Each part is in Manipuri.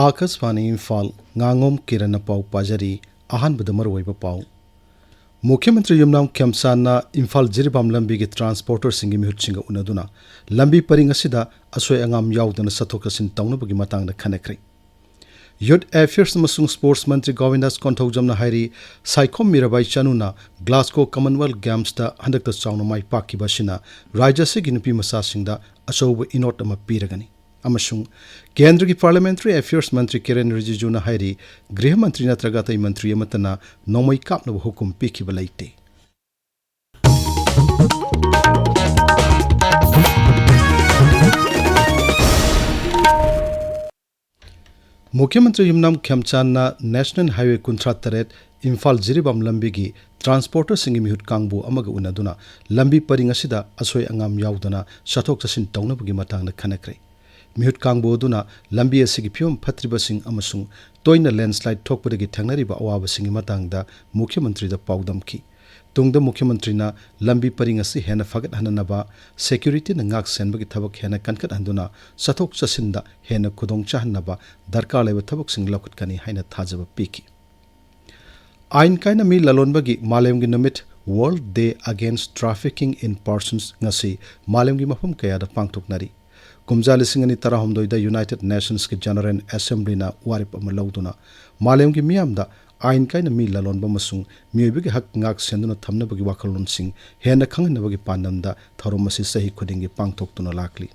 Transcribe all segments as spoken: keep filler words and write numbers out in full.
ꯑꯥꯀꯥꯁꯕꯥꯅꯤ ꯏꯝꯐꯥꯜ, ꯉꯥꯉꯣꯝ ꯀꯤꯔꯟꯅ ꯄꯥꯎ ꯄꯥꯖꯔꯤ꯫ ꯑꯍꯥꯟꯕꯗ ꯃꯔꯨꯑꯣꯏꯕ ꯄꯥꯎ꯫ ꯃꯨꯈ꯭ꯌ ꯃꯟꯇ꯭ꯔꯤ ꯌꯨꯝꯅꯥꯝ ꯈꯦꯝꯆꯥꯟꯅ ꯏꯝꯐꯥꯜ ꯖꯤꯔꯤꯕꯥꯝ ꯂꯝꯕꯤꯒꯤ ꯇ꯭ꯔꯥꯟꯁꯄꯣꯔꯇꯔꯁꯤꯡꯒꯤ ꯃꯤꯍꯨꯠꯁꯤꯡꯒ ꯎꯅꯗꯨꯅ ꯂꯝꯕꯤ ꯄꯔꯤꯡ ꯑꯁꯤꯗ ꯑꯁꯣꯏ ꯑꯉꯥꯝ ꯌꯥꯎꯗꯅ ꯆꯠꯊꯣꯛ ꯆꯠꯁꯤꯟ ꯇꯧꯅꯕꯒꯤ ꯃꯇꯥꯡꯗ ꯈꯟꯅꯈ꯭ꯔꯦ꯫ ꯌꯨꯠ ꯑꯦꯐꯤꯌꯔꯁ ꯑꯃꯁꯨꯡ ꯁ꯭ꯄꯣꯔꯠꯁ ꯃꯟꯇ꯭ꯔꯤ ꯒꯣꯕꯤꯟꯗꯥꯁ ꯀꯣꯟꯊꯧꯖꯝꯅ ꯍꯥꯏꯔꯤ, ꯁꯥꯏꯈꯣꯝ ꯃꯤꯔꯥꯕꯥꯏ ꯆꯅꯨꯅ ꯒ꯭ꯂꯥꯁꯒꯣ ꯀꯃꯟꯋꯦꯜꯊ ꯒꯦꯝꯁꯇ ꯍꯟꯗꯛꯇ ꯆꯥꯎꯅ ꯃꯥꯏ ꯄꯥꯛꯈꯤꯕ ꯑꯁꯤꯅ ꯔꯥꯖ꯭ꯌ ꯑꯁꯤꯒꯤ ꯅꯨꯄꯤ ꯃꯆꯥꯁꯤꯡꯗ ꯑꯆꯧꯕ ꯏꯅꯣꯠ ꯑꯃ ꯄꯤꯔꯒꯅꯤ꯫ ꯑꯃꯁꯨꯡ ꯀꯦꯟꯗ꯭ꯔꯒꯤ ꯄꯥꯔꯂꯤꯌꯥꯃꯦꯟꯇꯔꯤ ꯑꯦꯐꯤꯌꯔꯁ ꯃꯟꯇ꯭ꯔꯤ ꯀꯤꯔꯦꯟ ꯔꯤꯖꯤꯖꯨꯅ ꯍꯥꯏꯔꯤ, ꯒ꯭ꯔꯤꯍ ꯃꯟꯇ꯭ꯔꯤ ꯅꯠꯇ꯭ꯔꯒ ꯑꯇꯩ ꯃꯟꯇ꯭ꯔꯤ ꯑꯃꯠꯇꯅ ꯅꯣꯡꯃꯩ ꯀꯥꯞꯅꯕ ꯍꯨꯀꯨꯝ ꯄꯤꯈꯤꯕ ꯂꯩꯇꯦ꯫ ꯃꯨꯈ꯭ꯌ ꯃꯟꯇ꯭ꯔꯤ ꯌꯨꯝꯅꯥꯝ ꯈꯦꯝꯆꯥꯟꯅ ꯅꯦꯁꯅꯦꯜ ꯍꯥꯏꯋꯦ ꯀꯨꯟꯊ꯭ꯔꯥ ꯇꯔꯦꯠ ꯏꯝꯐꯥꯜ ꯖꯤꯔꯤꯕꯥꯝ ꯂꯝꯕꯤꯒꯤ ꯇ꯭ꯔꯥꯟꯁꯄꯣꯔꯇꯔꯁꯤꯡꯒꯤ ꯃꯤꯍꯨꯠ ꯀꯥꯡꯕꯨ ꯑꯃꯒ ꯎꯅꯗꯨꯅ ꯂꯝꯕꯤ ꯄꯔꯤꯡ ꯑꯁꯤꯗ ꯑꯁꯣꯏ ꯑꯉꯥꯝ ꯌꯥꯎꯗꯅ ꯆꯠꯊꯣꯛ ꯆꯠꯁꯤꯟ ꯇꯧꯅꯕꯒꯤ ꯃꯇꯥꯡꯗ ꯈꯟꯅꯈ꯭ꯔꯦ꯫ ꯃꯤꯍꯨꯠ ꯀꯥꯡꯕꯨ ꯑꯗꯨꯅ ꯂꯝꯕꯤ ꯑꯁꯤꯒꯤ ꯐꯤꯕꯝ ꯐꯠꯇ꯭ꯔꯤꯕꯁꯤꯡ ꯑꯃꯁꯨꯡ ꯇꯣꯏꯅ ꯂꯦꯟꯁꯂꯥꯏꯗ ꯊꯣꯛꯄꯗꯒꯤ ꯊꯦꯡꯅꯔꯤꯕ ꯑꯋꯥꯕꯁꯤꯡꯒꯤ ꯃꯇꯥꯡꯗ ꯃꯨꯈ꯭ꯌ ꯃꯟꯇ꯭ꯔꯤꯗ ꯄꯥꯎꯗꯝꯈꯤ꯫ ꯇꯨꯡꯗ ꯃꯨꯈ꯭ꯌ ꯃꯟꯇ꯭ꯔꯤꯅ ꯂꯝꯕꯤ ꯄꯔꯤꯡ ꯑꯁꯤ ꯍꯦꯟꯅ ꯐꯒꯠꯍꯟꯅꯅꯕ, ꯁꯦꯀ꯭ꯌꯨꯔꯤꯇꯤꯅ ꯉꯥꯛ ꯁꯦꯟꯕꯒꯤ ꯊꯕꯛ ꯍꯦꯟꯅ ꯀꯟꯈꯠꯍꯟꯗꯨꯅ ꯆꯠꯊꯣꯛ ꯆꯠꯁꯤꯟꯗ ꯍꯦꯟꯅ ꯈꯨꯗꯣꯡ ꯆꯥꯍꯟꯅꯕ ꯗꯔꯀꯥꯔ ꯂꯩꯕ ꯊꯕꯛꯁꯤꯡ ꯂꯧꯈꯠꯀꯅꯤ ꯍꯥꯏꯅ ꯊꯥꯖꯕ ꯄꯤꯈꯤ꯫ ꯑꯥꯏꯟ ꯀꯥꯏꯅ ꯃꯤ ꯂꯂꯣꯟꯕꯒꯤ ꯃꯥꯂꯦꯝꯒꯤ ꯅꯨꯃꯤꯠ, World Day Against Trafficking in Persons, ꯉꯁꯤ ꯃꯥꯂꯦꯝꯒꯤ ꯃꯐꯝ ꯀꯌꯥꯗ ꯄꯥꯡꯊꯣꯛꯅꯔꯤ꯫ ꯀꯨꯝꯖꯥ ꯂꯤꯁꯤꯡ ꯑꯅꯤ ꯇꯔꯥꯍꯨꯝꯗꯣꯏꯗ ꯌꯨꯅꯥꯏꯇꯦꯗ ꯅꯦꯁꯟꯁꯀꯤ ꯖꯦꯅꯔꯦꯜ ꯑꯦꯁꯦꯝꯕ꯭ꯂꯤꯅ ꯋꯥꯔꯦꯞ ꯑꯃ ꯂꯧꯗꯨꯅ ꯃꯥꯂꯦꯝꯒꯤ ꯃꯤꯌꯥꯝꯗ ꯑꯥꯏꯟ ꯀꯥꯏꯅ ꯃꯤ ꯂꯂꯣꯟꯕ ꯑꯃꯁꯨꯡ ꯃꯤꯑꯣꯏꯕꯒꯤ ꯍꯛ ꯉꯥꯛ ꯁꯦꯟꯗꯨꯅ ꯊꯝꯅꯕꯒꯤ ꯋꯥꯈꯜꯂꯣꯟꯁꯤꯡ ꯍꯦꯟꯅ ꯈꯪꯍꯟꯅꯕꯒꯤ ꯄꯥꯟꯗꯝꯗ ꯊꯧꯔꯝ ꯑꯁꯤ ꯆꯍꯤ ꯈꯨꯗꯤꯡꯒꯤ ꯄꯥꯡꯊꯣꯛꯇꯨꯅ ꯂꯥꯛꯂꯤ꯫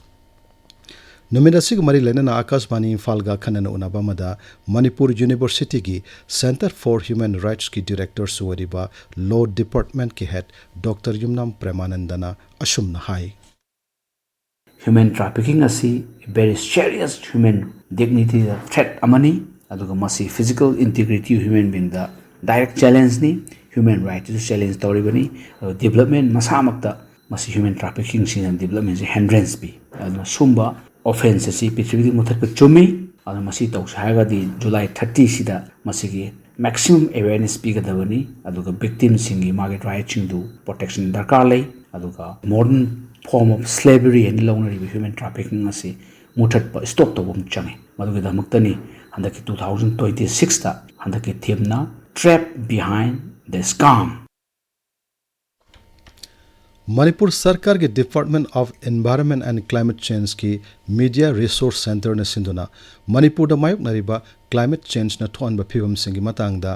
ꯅꯨꯃꯤꯠ ꯑꯁꯤꯒ ꯃꯔꯤ ꯂꯩꯅꯅ ꯑꯥꯀꯥꯁꯕꯥꯅꯤ ꯏꯝꯐꯥꯜꯒ ꯑꯈꯟꯅꯅ ꯎꯅꯕ ꯑꯃꯗ ꯃꯅꯤꯄꯨꯔ ꯌꯨꯅꯤꯚꯔꯁꯤꯇꯤꯒꯤ Centre for Human Rightsꯀꯤ ꯗꯤꯔꯦꯛꯇꯔꯁꯨ ꯑꯣꯏꯔꯤꯕ ꯂꯣ ꯗꯤꯄꯥꯔꯠꯃꯦꯟꯠꯀꯤ ꯍꯦꯗ ꯗꯣꯛꯇꯔ ꯌꯨꯝꯅꯥꯝ ꯄ꯭ꯔꯦꯃꯥꯅꯟꯗꯅ ꯑꯁꯨꯝꯅ ꯍꯥꯏ꯫ Human trafficking ꯑꯁꯤ very serious human dignityꯗ threat ꯑꯃꯅꯤ, ꯑꯗꯨꯒ ꯃꯁꯤ physical integrity human beingꯗ direct challengeꯅꯤ, human rightꯇꯁꯨ challenge ꯇꯧꯔꯤꯕꯅꯤ꯫ ꯑꯗꯨꯒ development ꯃꯁꯥꯃꯛꯇ ꯃꯁꯤ human traffickingꯁꯤꯡꯅ developmentꯁꯦ hindrance ꯄꯤ꯫ ꯑꯗꯨꯅ ꯁꯨꯝꯕ offence ꯑꯁꯤ ꯄ꯭ꯔꯤꯊꯤꯕꯤꯒꯤ ꯃꯊꯛꯇ ꯆꯨꯝꯃꯤ꯫ ꯑꯗꯨꯅ ꯃꯁꯤ ꯇꯧꯁꯦ ꯍꯥꯏꯔꯒꯗꯤ July thirtyꯁꯤꯗ ꯃꯁꯤꯒꯤ maximum awareness ꯄꯤꯒꯗꯕꯅꯤ꯫ ꯑꯗꯨꯒ victimꯁꯤꯡꯒꯤ ꯃꯥꯒꯤ rightꯁꯤꯡꯗꯨ protection ꯗꯔꯀꯥꯔ ꯂꯩ꯫ ꯑꯗꯨꯒ modern form of slavery ꯍꯥꯏꯅ ꯂꯧꯅꯔꯤꯕ human trafficking ꯑꯁꯤ ꯃꯨꯊꯠꯄ, ꯁ꯭ꯇꯣꯞ ꯇꯧꯕ ꯑꯃ ꯆꯪꯉꯤ꯫ ꯃꯗꯨꯒꯤꯗꯃꯛꯇꯅꯤ ꯍꯟꯗꯛꯀꯤ ꯇꯨ ꯊꯥꯎꯖꯟ ꯇ꯭ꯋꯦꯟꯇꯤ ꯁꯤꯛꯁꯇ ꯍꯟꯗꯛꯀꯤ ꯊꯤꯝꯅ Trapped Behind the Scam꯫ Manipur ꯁꯔꯀꯥꯔꯒꯤ Department of Environment and Climate Changeꯀꯤ Media Resource Centreꯅ ꯁꯤꯟꯗꯨꯅ ꯃꯅꯤꯄꯨꯔꯗ ꯃꯥꯌꯣꯛꯅꯔꯤꯕ climate changeꯅ ꯊꯣꯛꯍꯟꯕ ꯐꯤꯕꯝꯁꯤꯡꯒꯤ ꯃꯇꯥꯡꯗ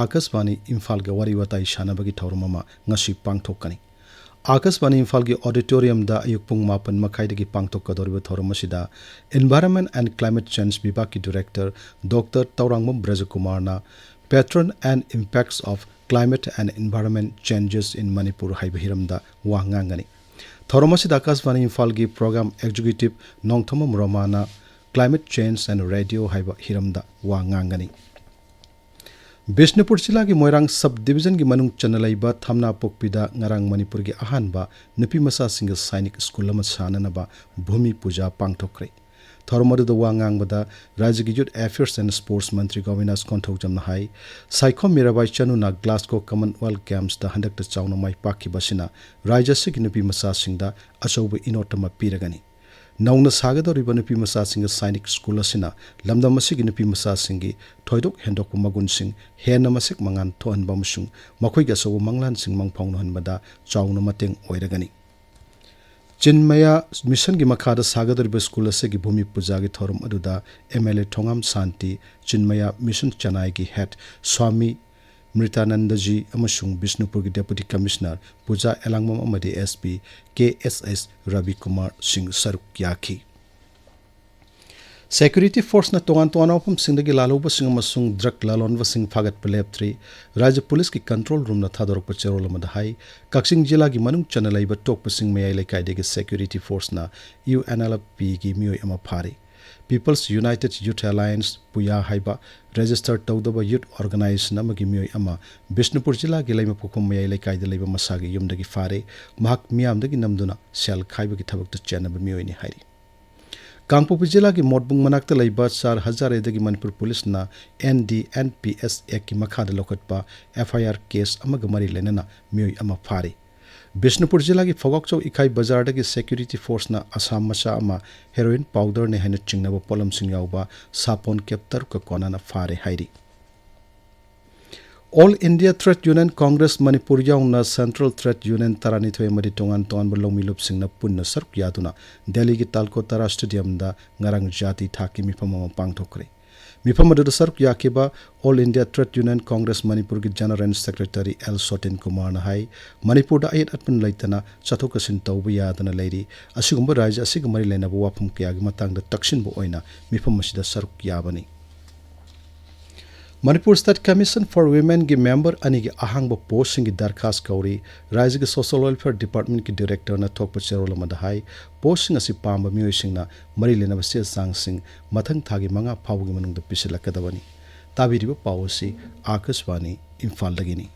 ꯑꯥꯀꯥꯁꯕꯥꯅꯤ ꯏꯝꯐꯥꯜꯒ ꯋꯥꯔꯤ ꯋꯥꯇꯥꯏ ꯁꯥꯟꯅꯕꯒꯤ ꯊꯧꯔꯝ ꯑꯃ ꯉꯁꯤ ꯄꯥꯡꯊꯣꯛꯀꯅꯤ꯫ ꯑꯥꯀꯥꯁꯕꯥꯅꯤ ꯏꯝꯐꯥꯜꯒꯤ auditoriumꯗ ꯑꯌꯨꯛ ꯄꯨꯡ ꯃꯥꯄꯟ ꯃꯈꯥꯏꯗꯒꯤ ꯄꯥꯡꯊꯣꯛꯀꯗꯧꯔꯤꯕ ꯊꯧꯔꯝ ꯑꯁꯤꯗ Environment and Climate Change ꯕꯤꯚꯥꯒꯀꯤ Director Doctor Tourangbam ꯕ꯭ꯔꯖꯀꯨꯃꯥꯔꯅ Pattern and Impacts of Climate and Environment Changes in Manipur ꯍꯥꯏꯕ ꯍꯤꯔꯝꯗ ꯋꯥ ꯉꯥꯡꯒꯅꯤ꯫ ꯊꯧꯔꯝ ꯑꯁꯤꯗ ꯑꯥꯀꯥꯁꯕꯥꯅꯤ ꯏꯝꯐꯥꯜꯒꯤ Program Executive Nongthombam ꯔꯣꯃꯥꯅ Climate Change and Radio ꯍꯥꯏꯕ ꯍꯤꯔꯝꯗ ꯋꯥ ꯉꯥꯡꯒꯅꯤ꯫ ꯕꯤꯁꯅꯨꯄꯨꯔ ꯖꯤꯂꯥꯒꯤ ꯃꯣꯏꯔꯥꯡ sub divisionꯒꯤ ꯃꯅꯨꯡ ꯆꯟꯅ ꯂꯩꯕ ꯊꯝꯅꯥꯄꯣꯛꯄꯤꯗ ꯉꯔꯥꯡ ꯃꯅꯤꯄꯨꯔꯒꯤ ꯑꯍꯥꯟꯕ ꯅꯨꯄꯤꯃꯆꯥꯁꯤꯡꯒꯤ ꯁꯥꯏꯅꯤꯛ ꯁ꯭ꯀꯨꯜ ꯑꯃ ꯁꯥꯅꯅꯕ ꯚꯨꯃꯤ ꯄꯨꯖꯥ ꯄꯥꯡꯊꯣꯛꯈ꯭ꯔꯦ꯫ ꯊꯧꯔꯝ ꯑꯗꯨꯗ ꯋꯥ ꯉꯥꯡꯕꯗ ꯔꯥꯖ꯭ꯌꯒꯤ Youth Affairs and Sports Mantri ꯒꯣꯕꯤꯟꯗꯥꯁ ꯀꯣꯟꯊꯧꯖꯝꯅ high, Saikhom Mirabai ꯆꯅꯨꯅ Glasgow Commonwealth Gamesꯇ ꯍꯟꯗꯛꯇ ꯆꯥꯎꯅ ꯃꯥꯏ ꯄꯥꯛꯈꯤꯕ ꯑꯁꯤꯅ ꯔꯥꯖ꯭ꯌ ꯑꯁꯤꯒꯤ ꯅꯨꯄꯤꯃꯆꯥꯁꯤꯡꯗ ꯑꯆꯧꯕ ꯏꯅꯣꯠ ꯑꯃ ꯄꯤꯔꯒꯅꯤ꯫ ꯅꯧꯅ ꯁꯥꯒꯗꯧꯔꯤꯕ ꯅꯨꯄꯤꯃꯆꯥꯁꯤꯡꯒꯤ ꯁꯥꯏꯅꯤꯛ ꯁ꯭ꯀꯨꯜ ꯑꯁꯤꯅ ꯂꯝꯗꯝ ꯑꯁꯤꯒꯤ ꯅꯨꯄꯤꯃꯆꯥꯁꯤꯡꯒꯤ ꯊꯣꯏꯗꯣꯛ ꯍꯦꯟꯗꯣꯛꯄ ꯃꯒꯨꯟꯁꯤꯡ ꯍꯦꯟꯅ ꯃꯁꯛ ꯃꯉꯥꯜ ꯊꯣꯛꯍꯟꯕ ꯑꯃꯁꯨꯡ ꯃꯈꯣꯏꯒꯤ ꯑꯆꯧꯕ ꯃꯪꯂꯥꯟꯁꯤꯡ ꯃꯪꯐꯥꯎꯅꯍꯟꯕꯗ ꯆꯥꯎꯅ ꯃꯇꯦꯡ ꯑꯣꯏꯔꯒꯅꯤ꯫ ꯆꯤꯟꯃꯌꯥ ꯃꯤꯁꯟꯒꯤ ꯃꯈꯥꯗ ꯁꯥꯒꯗꯧꯔꯤꯕ ꯁ꯭ꯀꯨꯜ ꯑꯁꯤꯒꯤ ꯚꯨꯃꯤ ꯄꯨꯖꯥꯒꯤ ꯊꯧꯔꯝ ꯑꯗꯨꯗ MLA ꯊꯣꯉꯥꯝ ꯁꯥꯟꯇꯤ, ꯆꯤꯟꯃꯌꯥ ꯃꯤꯁꯟ ꯆꯦꯟꯅꯥꯏꯒꯤ head ꯁ꯭ꯋꯥꯃꯤ ꯃ꯭ꯔꯤꯇꯥꯅꯟꯗꯖꯤ ꯑꯃꯁꯨꯡ ꯕꯤꯁꯅꯨꯄꯨꯔꯒꯤ Deputy Commissioner ꯄꯨꯖꯥ ꯑꯦꯂꯥꯡꯕꯝ ꯑꯃꯗꯤ SP KSS ꯔꯕꯤꯀꯨꯃꯥꯔ ꯁꯤꯡ ꯁꯔꯨꯛ ꯌꯥꯈꯤ꯫ Security forceꯅ ꯇꯣꯉꯥꯟ ꯇꯣꯉꯥꯟꯕ ꯃꯐꯝꯁꯤꯡꯗꯒꯤ ꯂꯥꯜꯍꯧꯕꯁꯤꯡ ꯑꯃꯁꯨꯡ drug ꯂꯥꯂꯣꯟꯕꯁꯤꯡ ꯐꯥꯒꯠꯄ ꯂꯦꯞꯇ꯭ꯔꯤ꯫ ꯔꯥꯖ꯭ꯌ ꯄꯨꯂꯤꯁꯀꯤ control roomꯅ ꯊꯥꯗꯣꯔꯛꯄ ꯆꯦꯔꯣꯜ ꯑꯃꯗ ꯍꯥꯏ, ꯀꯛꯆꯤꯡ ꯖꯤꯂꯥꯒꯤ ꯃꯅꯨꯡ ꯆꯟꯅ ꯂꯩꯕ ꯇꯣꯛꯄꯁꯤꯡ ꯃꯌꯥꯏ ꯂꯩꯀꯥꯏꯗꯒꯤ security forceꯅ UNLFPꯒꯤ ꯃꯤꯑꯣꯏ ꯑꯃ ꯐꯥꯔꯦ꯫ People's United Youth Alliance, ꯄꯨꯌꯥ ꯍꯥꯏꯕ register ꯇꯧꯗꯕ youth organization ꯑꯃꯒꯤ ꯃꯤꯑꯣꯏ ꯑꯃ ꯕꯤꯁꯅꯨꯄꯨꯔ ꯖꯤꯂꯥꯒꯤ ꯂꯩꯃꯄꯣꯛꯐꯝ ꯃꯌꯥꯏ ꯂꯩꯀꯥꯏꯗ ꯂꯩꯕ ꯃꯁꯥꯒꯤ ꯌꯨꯝꯗꯒꯤ ꯐꯥꯔꯦ꯫ ꯃꯍꯥꯛ ꯃꯤꯌꯥꯝꯗꯒꯤ ꯅꯝꯗꯨꯅ ꯁꯦꯜ ꯈꯥꯏꯕꯒꯤ ꯊꯕꯛꯇ ꯆꯦꯟꯅꯕ ꯃꯤꯑꯣꯏꯅꯤ ꯍꯥꯏꯔꯤ꯫ ꯀꯥꯡꯄꯣꯛꯄꯤ ꯖꯤꯂꯥꯒꯤ ꯃꯣꯠꯕꯨꯡ ꯃꯅꯥꯛꯇ ꯂꯩꯕ ꯆꯥꯔ ꯍꯖꯥꯔꯦꯗꯒꯤ ꯃꯅꯤꯄꯨꯔ ꯄꯨꯂꯤꯁꯅ NDNPS Actꯀꯤ ꯃꯈꯥꯗ ꯂꯧꯈꯠꯄ FIR case ꯑꯃꯒ ꯃꯔꯤ ꯂꯩꯅꯅ ꯃꯤꯑꯣꯏ ꯑꯃ ꯐꯥꯔꯤ꯫ ꯕꯤꯁꯅꯨꯄꯨꯔ ꯖꯤꯂꯥꯒꯤ ꯐꯧꯒꯥꯛꯆꯧ ꯏꯈꯥꯏ ꯕꯖꯥꯔꯗꯒꯤ ꯁꯦꯀ꯭ꯌꯨꯔꯤꯇꯤ ꯐꯣꯔꯁꯅ ꯑꯁꯥꯝ ꯃꯆꯥ ꯑꯃ ꯍꯦꯔꯣꯏꯟ ꯄꯥꯎꯗꯔꯅꯤ ꯍꯥꯏꯅ ꯆꯤꯡꯅꯕ ꯄꯣꯠꯂꯝꯁꯤꯡ ꯌꯥꯎꯕ ꯁꯥꯄꯣꯟ ꯀꯦꯞ ꯇꯔꯨꯛꯀ ꯀꯣꯟꯅꯅ ꯐꯥꯔꯦ ꯍꯥꯏꯔꯤ꯫ All India trade union congress Manipur ꯌꯥꯎꯅ ꯁꯦꯟꯇ꯭ꯔꯦꯜ ꯇ꯭ꯔꯦꯗ ꯌꯨꯅꯤꯌꯟ ꯇꯔꯥꯅꯤꯊꯣꯏ ꯑꯃꯗꯤ ꯇꯣꯉꯥꯟ ꯇꯣꯉꯥꯟꯕ ꯂꯧꯃꯤ ꯂꯨꯞꯁꯤꯡꯅ ꯄꯨꯟꯅ ꯁꯔꯨꯛ ꯌꯥꯗꯨꯅ ꯗꯦꯜꯂꯤꯒꯤ ꯇꯥꯜꯀꯣꯇꯥꯔꯥ ꯁ꯭ꯇꯦꯗꯤꯌꯝꯗ ꯉꯔꯥꯡ ꯖꯥꯇꯤ ꯊꯥꯛꯀꯤ ꯃꯤꯐꯝ ꯑꯃ ꯄꯥꯡꯊꯣꯛꯈ꯭ꯔꯦ꯫ ꯃꯤꯐꯝ ꯑꯗꯨꯗ ꯁꯔꯨꯛ ꯌꯥꯈꯤꯕ all India trade union congress ꯃꯅꯤꯄꯨꯔꯒꯤ ꯖꯦꯅꯔꯦꯜ ꯁꯦꯀ꯭ꯔꯦꯇꯔꯤ ꯑꯦꯜ ꯁꯣꯇꯤꯟ ꯀꯨꯃꯥꯔꯅ ꯍꯥꯏ, ꯃꯅꯤꯄꯨꯔꯗ ꯑꯌꯦꯠ ꯑꯄꯟ ꯂꯩꯇꯅ ꯆꯠꯊꯣꯛ ꯆꯠꯁꯤꯟ ꯇꯧꯕ ꯌꯥꯗꯅ ꯂꯩꯔꯤ꯫ ꯑꯁꯤꯒꯨꯝꯕ ꯔꯥꯖ꯭ꯌ ꯑꯁꯤꯒ ꯃꯔꯤ ꯂꯩꯅꯕ ꯋꯥꯐꯝ ꯀꯌꯥꯒꯤ ꯃꯇꯥꯡꯗ ꯇꯛꯁꯤꯟꯕ ꯑꯣꯏꯅ ꯃꯤꯐꯝ ꯑꯁꯤꯗ ꯁꯔꯨꯛ ꯌꯥꯕꯅꯤ꯫ ꯃꯅꯤꯄꯨꯔ ꯁ꯭ꯇꯦꯠ ꯀꯃꯤꯁꯟ ꯐꯣꯔ ꯋꯤꯃꯦꯟꯒꯤ ꯃꯦꯝꯕꯔ ꯑꯅꯤꯒꯤ ꯑꯍꯥꯡꯕ ꯄꯣꯁꯁꯤꯡꯒꯤ ꯗꯔꯈꯥꯁ ꯀꯧꯔꯤ꯫ ꯔꯥꯖ꯭ꯌꯒꯤ ꯁꯣꯁꯤꯌꯦꯜ ꯋꯦꯜꯐꯤꯌꯔ ꯗꯤꯄꯥꯔꯠꯃꯦꯟꯠꯀꯤ ꯗꯤꯔꯦꯛꯇꯔꯅ ꯊꯣꯛꯄ ꯆꯦꯔꯣꯜ ꯑꯃꯗ ꯍꯥꯏ, ꯄꯣꯁꯁꯤꯡ ꯑꯁꯤ ꯄꯥꯝꯕ ꯃꯤꯑꯣꯏꯁꯤꯡꯅ ꯃꯔꯤ ꯂꯩꯅꯕ ꯆꯦ ꯆꯥꯡꯁꯤꯡ ꯃꯊꯪ ꯊꯥꯒꯤ ꯃꯉꯥ ꯐꯥꯎꯕꯒꯤ ꯃꯅꯨꯡꯗ ꯄꯤꯁꯤꯜꯂꯛꯀꯗꯕꯅꯤ꯫ ꯇꯥꯕꯤꯔꯤꯕ ꯄꯥꯎ ꯑꯁꯤ ꯑꯥꯀꯥꯁꯕꯥꯅꯤ ꯏꯝꯐꯥꯜꯗꯒꯤꯅꯤ꯫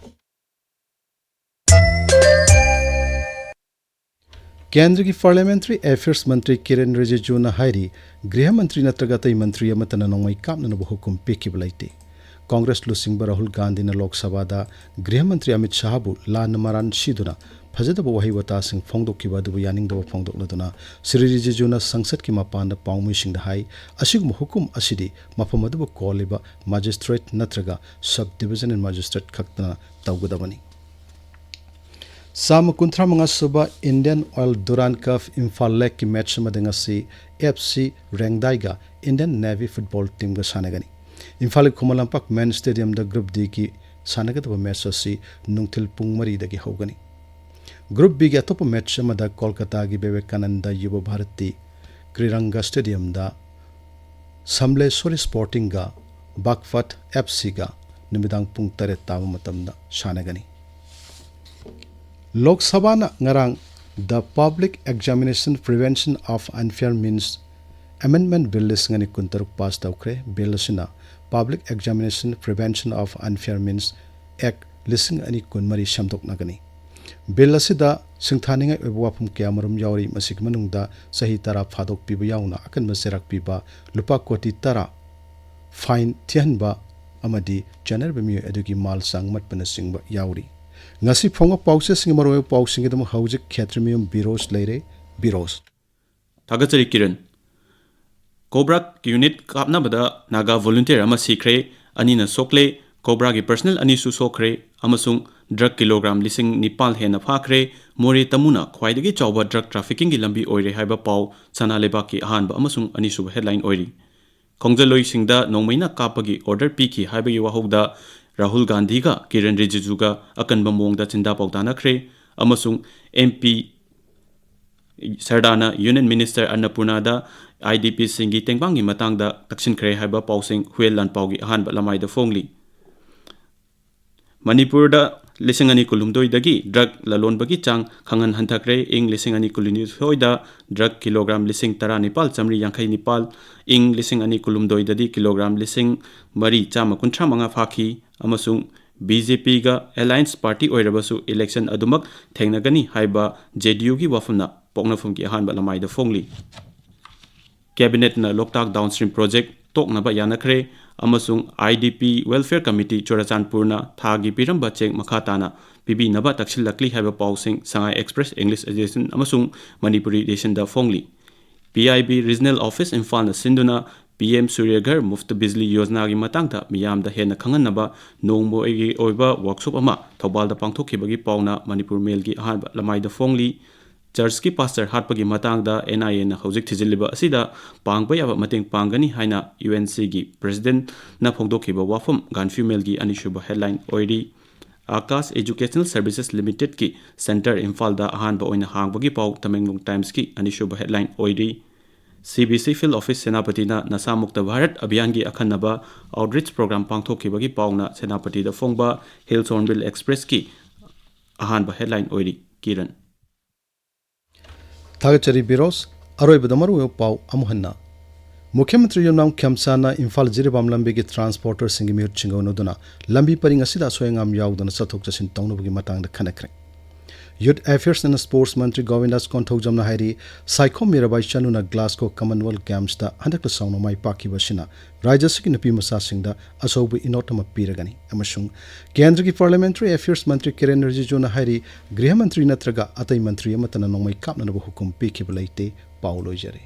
ꯀꯦꯟꯗ꯭ꯔꯒꯤ ꯄꯥꯔꯂꯤꯌꯥꯃꯦꯟꯇꯔꯤ ꯑꯦꯐꯤꯌꯔꯁ ꯃꯟꯇ꯭ꯔꯤ ꯀꯤꯔꯦꯟ ꯔꯤꯖꯤꯖꯨꯅ ꯍꯥꯏꯔꯤ, ꯒ꯭ꯔꯤꯍ ꯃꯟꯇ꯭ꯔꯤ ꯅꯠꯇ꯭ꯔꯒ ꯑꯇꯩ ꯃꯟꯇ꯭ꯔꯤ ꯑꯃꯠꯇꯅ ꯅꯣꯡꯃꯩ ꯀꯥꯞꯅꯅꯕ ꯍꯨꯀꯨꯝ ꯄꯤꯈꯤꯕ ꯂꯩꯇꯦ꯫ ꯀꯣꯡꯒ꯭ꯔꯦꯁ ꯂꯨꯆꯤꯡꯕ ꯔꯥꯍꯨꯜ ꯒꯥꯟꯙꯤꯅ ꯂꯣꯛ ꯁꯚꯥꯗ ꯒ꯭ꯔꯤꯍ ꯃꯟꯇ꯭ꯔꯤ ꯑꯃꯤꯠ ꯁꯥꯍꯕꯨ ꯂꯥꯟꯅ ꯃꯔꯥꯟ ꯁꯤꯗꯨꯅ ꯐꯖꯗꯕ ꯋꯥꯍꯩ ꯋꯥꯇꯥꯁꯤꯡ ꯐꯣꯡꯗꯣꯛꯈꯤꯕ ꯑꯗꯨꯕꯨ ꯌꯥꯅꯤꯡꯗꯕ ꯐꯣꯡꯗꯣꯛꯂꯗꯨꯅ ꯁ꯭ꯔꯤ ꯔꯤꯖꯤꯖꯨꯅ ꯁꯪꯁꯠꯀꯤ ꯃꯄꯥꯟꯗ ꯄꯥꯎꯃꯤꯁꯤꯡꯗ ꯍꯥꯏ, ꯑꯁꯤꯒꯨꯝꯕ ꯍꯨꯀꯨꯝ ꯑꯁꯤꯗꯤ ꯃꯐꯝ ꯑꯗꯨꯕꯨ ꯀꯣꯜꯂꯤꯕ ꯃꯦꯖꯤꯁꯇ꯭ꯔꯦꯠ ꯅꯠꯇ꯭ꯔꯒ ꯁꯕ ꯗꯤꯚꯤꯖꯅꯦꯜ ꯃꯦꯖꯤꯁꯇ꯭ꯔꯦꯠ ꯈꯛꯇꯅ ꯇꯧꯒꯗꯕꯅꯤ꯫ ꯆꯥꯝꯃ ꯀꯨꯟꯊ꯭ꯔꯥ ꯃꯉꯥ ꯁꯨꯕ Indian oil Durand cup Imphal ꯂꯦꯛꯀꯤ ꯃꯦꯠꯆ ꯑꯃꯗ ꯉꯁꯤ ꯑꯦꯐ ꯁꯤ ꯔꯦꯡꯗꯥꯏꯒ ꯏꯟꯗꯤꯌꯟ ꯅꯦꯚꯤ ꯐꯨꯠꯕꯣꯜ ꯇꯤꯝꯒ ꯁꯥꯟꯅꯒꯅꯤ꯫ ꯏꯝꯐꯥꯜꯒꯤ ꯈꯨꯃꯟ ꯂꯝꯄꯥꯛ ꯃꯦꯟ ꯁ꯭ꯇꯦꯗꯤꯌꯝꯗ ꯒ꯭ꯔꯨꯞ ꯗꯤꯒꯤ ꯁꯥꯟꯅꯒꯗꯕ ꯃꯦꯠꯆ ꯑꯁꯤ ꯅꯨꯡꯊꯤꯜ ꯄꯨꯡ ꯃꯔꯤꯗꯒꯤ ꯍꯧꯒꯅꯤ꯫ ꯒ꯭ꯔꯨꯞ ꯕꯤꯒꯤ ꯑꯇꯣꯞꯄ ꯃꯦꯠꯆ ꯑꯃꯗ ꯀꯣꯜꯀꯇꯥꯒꯤ ꯕꯤꯕꯦꯀꯥꯅꯟꯗ ꯌꯨꯕ ꯚꯥꯔꯇꯤ ꯀ꯭ꯔꯤꯔꯪꯒ ꯁ꯭ꯇꯦꯗꯤꯌꯝꯗ ꯁꯝꯂꯦꯁꯣꯔꯤ ꯁ꯭ꯄꯣꯔꯇꯤꯡꯒ ꯕꯥꯒꯐꯠ ꯑꯦꯐ ꯁꯤꯒ ꯅꯨꯃꯤꯗꯥꯡ ꯄꯨꯡ ꯇꯔꯦꯠ ꯇꯥꯕ ꯃꯇꯝꯗ ꯁꯥꯟꯅꯒꯅꯤ꯫ ꯂꯣꯛ ꯁꯚꯥꯅ ꯉꯔꯥꯡ The Public Examination Prevention of Unfair Means Amendment Bill ꯂꯤꯁꯤꯡ ꯑꯅꯤ ꯀꯨꯟꯇꯔꯨꯛ ꯄꯥꯁ ꯇꯧꯈ꯭ꯔꯦ꯫ ꯕꯤꯜ ꯑꯁꯤꯅ Public Examination Prevention of Unfair Means Act ꯂꯤꯁꯤꯡ ꯑꯅꯤ ꯀꯨꯟꯃꯔꯤ ꯁꯦꯝꯗꯣꯛꯅꯒꯅꯤ꯫ ꯕꯤꯜ ꯑꯁꯤꯗ ꯁꯤꯡꯊꯥꯅꯤꯡꯉꯥꯏ ꯑꯣꯏꯕ ꯋꯥꯐꯝ ꯀꯌꯥꯃꯔꯨꯝ ꯌꯥꯎꯔꯤ꯫ ꯃꯁꯤꯒꯤ ꯃꯅꯨꯡꯗ ꯆꯍꯤ ꯇꯔꯥ ꯐꯥꯗꯣꯛꯄꯤꯕ ꯌꯥꯎꯅ ꯑꯀꯟꯕ ꯆꯩꯔꯥꯛ ꯄꯤꯕ, ꯂꯨꯄꯥ ꯀꯣꯇꯤ ꯇꯔꯥ ꯐꯥꯏꯟ ꯊꯤꯍꯟꯕ ꯑꯃꯗꯤ ꯆꯦꯟꯅꯔꯤꯕ ꯃꯤꯑꯣꯏ ꯑꯗꯨꯒꯤ ꯃꯥꯜ ꯆꯥꯡ ꯃꯠꯄꯅꯆꯤꯡꯕ ꯌꯥꯎꯔꯤ꯫ ꯉꯁꯤ ꯐꯣꯡꯕ ꯄꯥꯎꯆꯦꯁꯤꯡꯒꯤ ꯃꯔꯨꯑꯣꯏꯕ ꯄꯥꯎꯁꯤꯡꯒꯤꯗꯃꯛ ꯍꯧꯖꯤꯛ ꯈꯦꯇ꯭ꯔꯤꯃꯌꯨꯝ ꯕꯤꯔꯣꯖ ꯂꯩꯔꯦ꯫ ꯕꯤꯔꯣꯖ꯫ ꯊꯥꯒꯠꯆꯔꯤ ꯀꯤꯔꯟ꯫ ꯀꯣꯕ꯭ꯔꯥ ꯌꯨꯅꯤꯠ ꯀꯥꯞꯅꯕꯗ ꯅꯥꯒꯥ ꯚꯣꯂꯨꯟꯇꯤꯌꯔ ꯑꯃ ꯁꯤꯈ꯭ꯔꯦ, ꯑꯅꯤꯅ ꯁꯣꯛꯂꯦ, ꯀꯣꯕ꯭ꯔꯥꯒꯤ ꯄꯔꯁꯅꯦꯜ ꯑꯅꯤꯁꯨ ꯁꯣꯛꯈ꯭ꯔꯦ ꯑꯃꯁꯨꯡ ꯗ꯭ꯔꯒ ꯀꯤꯂꯣꯒ꯭ꯔꯥꯝ ꯂꯤꯁꯤꯡ ꯅꯤꯄꯥꯜ ꯍꯦꯟꯅ ꯐꯥꯈ꯭ꯔꯦ꯫ ꯃꯣꯔꯦ ꯇꯃꯨꯅ ꯈ꯭ꯋꯥꯏꯗꯒꯤ ꯆꯥꯎꯕ ꯗ꯭ꯔꯒ ꯇ꯭ꯔꯥꯐꯤꯀꯤꯡꯒꯤ ꯂꯝꯕꯤ ꯑꯣꯏꯔꯦ ꯍꯥꯏꯕ ꯄꯥꯎ ꯁꯅꯥ ꯂꯩꯕꯥꯛꯀꯤ ꯑꯍꯥꯟꯕ ꯑꯃꯁꯨꯡ ꯑꯅꯤꯁꯨꯕ ꯍꯦꯗꯂꯥꯏꯟ ꯑꯣꯏꯔꯤ꯫ ꯈꯣꯡꯖꯜꯂꯣꯏꯁꯤꯡꯗ ꯅꯣꯡꯃꯩꯅ ꯀꯥꯞꯄꯒꯤ ꯑꯣꯔꯗꯔ ꯄꯤꯈꯤ ꯍꯥꯏꯕꯒꯤ ꯋꯥꯍꯧꯗ ꯔꯥꯍꯨꯜ ꯒꯥꯟꯙꯤꯒ ꯀꯤꯔꯟ ꯔꯤꯖꯤꯖꯨꯒ ꯑꯀꯟꯕ ꯃꯑꯣꯡꯗ ꯆꯤꯟꯗꯥ ꯄꯥꯎꯗꯥꯅꯈ꯭ꯔꯦ ꯑꯃꯁꯨꯡ ꯑꯦꯝ ꯄꯤ ꯁꯔꯗꯥꯅ ꯌꯨꯅꯤꯌꯟ ꯃꯤꯅꯤꯁꯇꯔ ꯑꯟꯅꯄꯨꯔꯅꯥꯗ ꯑꯥꯏ ꯗꯤ ꯄꯤꯁꯤꯡꯒꯤ ꯇꯦꯡꯕꯥꯡꯒꯤ ꯃꯇꯥꯡꯗ ꯇꯛꯁꯤꯟꯈ꯭ꯔꯦ ꯍꯥꯏꯕ ꯄꯥꯎꯁꯤꯡ ꯍꯨꯌꯦꯜ ꯂꯥꯟꯄꯥꯎꯒꯤ ꯑꯍꯥꯟꯕ ꯂꯃꯥꯏꯗ ꯐꯣꯡꯂꯤ꯫ ꯃꯅꯤꯄꯨꯔꯗ ꯂꯤꯁꯤꯡ ꯑꯅꯤ ꯀꯨꯟꯍꯨꯝꯗꯣꯏꯗꯒꯤ ꯗ꯭ꯔꯒ ꯂꯂꯣꯟꯕꯒꯤ ꯆꯥꯡ ꯈꯪꯍꯟ ꯍꯟꯊꯈ꯭ꯔꯦ꯫ ꯏꯪ ꯂꯤꯁꯤꯡ ꯑꯅꯤ ꯀꯨꯟꯅꯤꯊꯣꯏꯗ ꯗ꯭ꯔꯒ ꯀꯤꯂꯣꯒ꯭ꯔꯥꯝ ꯂꯤꯁꯤꯡ ꯇꯔꯥꯅꯤꯄꯥꯜ ꯆꯥꯃꯔꯤ ꯌꯥꯡꯈꯩ ꯅꯤꯄꯥꯜ, ꯏꯪ ꯂꯤꯁꯤꯡ ꯑꯅꯤ ꯀꯨꯟꯍꯨꯝꯗꯣꯏꯗꯗꯤ ꯀꯤꯂꯣꯒ꯭ꯔꯥꯝ ꯂꯤꯁꯤꯡ ꯃꯔꯤ ꯆꯥꯝꯃ ꯀꯨꯟꯊ꯭ꯔꯥ ꯃꯉꯥ ꯐꯥꯈꯤ ꯑꯃꯁꯨꯡ ꯕꯤ ꯖꯦ ꯄꯤꯒ ꯑꯦꯂꯥꯌꯟꯁ ꯄꯥꯔꯇꯤ ꯑꯣꯏꯔꯕꯁꯨ ꯏꯂꯦꯛꯁꯟ ꯑꯗꯨꯃꯛ ꯊꯦꯡꯅꯒꯅꯤ ꯍꯥꯏꯕ ꯖꯦ ꯗꯤ ꯌꯨꯒꯤ ꯋꯥꯐꯝꯅ ꯄꯣꯛꯅꯐꯝꯒꯤ ꯑꯍꯥꯟꯕ ꯂꯃꯥꯏꯗ ꯐꯣꯡꯂꯤ꯫ ꯀꯦꯕꯤꯅꯦꯠꯅ ꯂꯣꯛꯇꯥꯛ ꯗꯥꯎꯟꯁ꯭ꯇ꯭ꯔꯤꯝ ꯄ꯭ꯔꯣꯖꯦꯛ ꯇꯣꯛꯅꯕ ꯌꯥꯅꯈ꯭ꯔꯦ ꯑꯃꯁꯨꯡ I D P welfare committee ꯆꯨꯔꯆꯥꯟꯄꯨꯔꯅ ꯊꯥꯒꯤ ꯄꯤꯔꯝꯕ ꯆꯦꯛ ꯃꯈꯥ ꯇꯥꯅ ꯄꯤꯕꯤꯅꯕ ꯇꯛꯁꯤꯜꯂꯛꯂꯤ ꯍꯥꯏꯕ ꯄꯥꯎꯁꯤꯡ ꯁꯉꯥꯏ ꯑꯦꯛꯁꯄ꯭ꯔꯦꯁ ꯏꯪꯂꯤꯁ ꯑꯦꯗꯤꯁꯟ ꯑꯃꯁꯨꯡ ꯃꯅꯤꯄꯨꯔꯤ ꯑꯦꯗꯤꯁꯟꯗ ꯐꯣꯡꯂꯤ꯫ P I B regional office ꯏꯝꯐꯥꯜꯅ ꯁꯤꯟꯗꯨꯅ ꯄꯤ ꯑꯦꯝ ꯁꯨꯔ꯭ꯌ ꯘꯔ ꯃꯨꯐ꯭ꯇ ꯕꯤꯖꯂꯤ ꯌꯣꯖꯅꯥꯒꯤ ꯃꯇꯥꯡꯗ ꯃꯤꯌꯥꯝꯗ ꯍꯦꯟꯅ ꯈꯪꯍꯟꯅꯕ ꯅꯣꯡꯃꯒꯤ ꯑꯣꯏꯕ ꯋꯥꯔꯛꯁꯣꯞ ꯑꯃ ꯊꯧꯕꯥꯜꯗ ꯄꯥꯡꯊꯣꯛꯈꯤꯕꯒꯤ ꯄꯥꯎꯅ ꯃꯅꯤꯄꯨꯔ ꯃꯦꯜꯒꯤ ꯑꯍꯥꯟꯕ ꯂꯃꯥꯏꯗ ꯐꯣꯡꯂꯤ꯫ ꯆꯔꯆꯀꯤ ꯄꯥꯁꯇꯔ ꯍꯥꯠꯄꯒꯤ ꯃꯇꯥꯡꯗ ꯑꯦꯟ ꯑꯥꯏ ꯑꯦꯅ ꯍꯧꯖꯤꯛ ꯊꯤꯖꯤꯜꯂꯤꯕ ꯑꯁꯤꯗ ꯄꯥꯡꯕ ꯌꯥꯕ ꯃꯇꯦꯡ ꯄꯥꯡꯒꯅꯤ ꯍꯥꯏꯅ ꯌꯨ ꯑꯦꯟ ꯁꯤꯒꯤ ꯄ꯭ꯔꯦꯁꯤꯗꯦꯟꯠꯅ ꯐꯣꯡꯗꯣꯛꯈꯤꯕ ꯋꯥꯐꯝ ꯒꯥꯟꯐ꯭ꯌꯨ ꯃꯦꯜꯒꯤ ꯑꯅꯤꯁꯨꯕ ꯍꯦꯗꯂꯥꯏꯟ ꯑꯣꯏꯔꯤ꯫ ꯑꯥꯀꯥꯁ ꯑꯦꯖꯨꯀꯦꯁꯅꯦꯜ ꯁꯔꯚꯤꯁꯦꯁ ꯂꯤꯃꯤꯇꯦꯗꯀꯤ ꯁꯦꯟꯇꯔ ꯏꯝꯐꯥꯜꯗ ꯑꯍꯥꯟꯕ ꯑꯣꯏꯅ ꯍꯥꯡꯕꯒꯤ ꯄꯥꯎ ꯇꯃꯦꯡꯂꯣꯡ ꯇꯥꯏꯝꯁꯀꯤ ꯑꯅꯤꯁꯨꯕ ꯍꯦꯗꯂꯥꯏꯟ ꯑꯣꯏꯔꯤ꯫ ꯁꯤ ꯕꯤ ꯁꯤ ꯐꯤꯜꯗ ꯑꯣꯐꯤꯁ ꯁꯦꯅꯥꯄꯇꯤꯅ ꯅꯁꯥ ꯃꯨꯛꯇ ꯚꯥꯔꯠ ꯑꯚꯤꯌꯥꯟꯒꯤ ꯑꯈꯟꯅꯕ ꯑꯥꯎꯠꯔꯤꯆ ꯄ꯭ꯔꯣꯒ꯭ꯔꯥꯝ ꯄꯥꯡꯊꯣꯛꯈꯤꯕꯒꯤ ꯄꯥꯎꯅ ꯁꯦꯅꯥꯄꯇꯤꯗ ꯐꯣꯡꯕ ꯍꯤꯜꯁ ꯍꯣꯔꯟꯕꯤꯜ ꯑꯦꯛꯁꯄ꯭ꯔꯦꯁꯀꯤ ꯑꯍꯥꯟꯕ ꯍꯦꯗꯂꯥꯏꯟ ꯑꯣꯏꯔꯤ꯫ ꯀꯤꯔꯟ꯫ ꯊꯥꯒꯠꯆꯔꯤ ꯕꯤꯔꯣꯖ꯫ ꯑꯔꯣꯏꯕꯗ ꯃꯔꯨꯑꯣꯏꯕ ꯄꯥꯎ ꯑꯃꯨꯛ ꯍꯟꯅ꯫ ꯃꯨꯈ꯭ꯌ ꯃꯟꯇ꯭ꯔꯤ ꯌꯨꯝꯅꯥꯝ ꯈꯦꯝꯆꯥꯟꯅ ꯏꯝꯐꯥꯜ ꯖꯤꯔꯤꯕꯥꯝ ꯂꯝꯕꯤꯒꯤ ꯇ꯭ꯔꯥꯟꯁꯄꯣꯔꯇꯔꯁꯤꯡꯒꯤ ꯃꯤꯍꯨꯠꯁꯤꯡꯒ ꯎꯅꯗꯨꯅ ꯂꯝꯕꯤ ꯄꯔꯤꯡ ꯑꯁꯤꯗ ꯑꯁꯣꯏ ꯑꯉꯥꯝ ꯌꯥꯎꯗꯅ ꯆꯠꯊꯣꯛ ꯆꯠꯁꯤꯟ ꯇꯧꯅꯕꯒꯤ ꯃꯇꯥꯡꯗ ꯈꯟꯅꯈ꯭ꯔꯦ꯫ Youth Affairs and Sports ꯃꯟꯇ꯭ꯔꯤ ꯒꯣꯕꯤꯟꯗꯥꯁ ꯀꯣꯟꯊꯧꯖꯝꯅ ꯍꯥꯏꯔꯤ, ꯁꯥꯏꯈꯣꯝ ꯃꯤꯔꯥꯕꯥꯏ ꯆꯅꯨꯅ ꯒ꯭ꯂꯥꯁꯒꯣ ꯀꯃꯟꯋꯦꯜꯊ ꯒꯦꯝꯁꯇ ꯍꯟꯗꯛꯇ ꯆꯥꯎꯅ ꯃꯥꯏ ꯄꯥꯛꯈꯤꯕ ꯑꯁꯤꯅ ꯔꯥꯖ꯭ꯌ ꯑꯁꯤꯒꯤ ꯅꯨꯄꯤ ꯃꯆꯥꯁꯤꯡꯗ ꯑꯆꯧꯕ ꯏꯅꯣꯠ ꯑꯃ ꯄꯤꯔꯒꯅꯤ꯫ ꯑꯃꯁꯨꯡ ꯀꯦꯟꯗ꯭ꯔꯒꯤ Parliamentary Affairs ꯃꯟꯇ꯭ꯔꯤ ꯀꯤꯔꯦꯟ ꯔꯤꯖꯤꯖꯨꯅ ꯍꯥꯏꯔꯤ, ꯒ꯭ꯔꯤꯍ ꯃꯟꯇ꯭ꯔꯤ ꯅꯠꯇ꯭ꯔꯒ ꯑꯇꯩ ꯃꯟꯇ꯭ꯔꯤ ꯑꯃꯠꯇꯅ ꯅꯣꯡꯃꯩ ꯀꯥꯞꯅꯅꯕ ꯍꯨꯀꯨꯝ ꯄꯤꯈꯤꯕ ꯂꯩꯇꯦ꯫ ꯄꯥꯎ ꯂꯣꯏꯖꯔꯦ꯫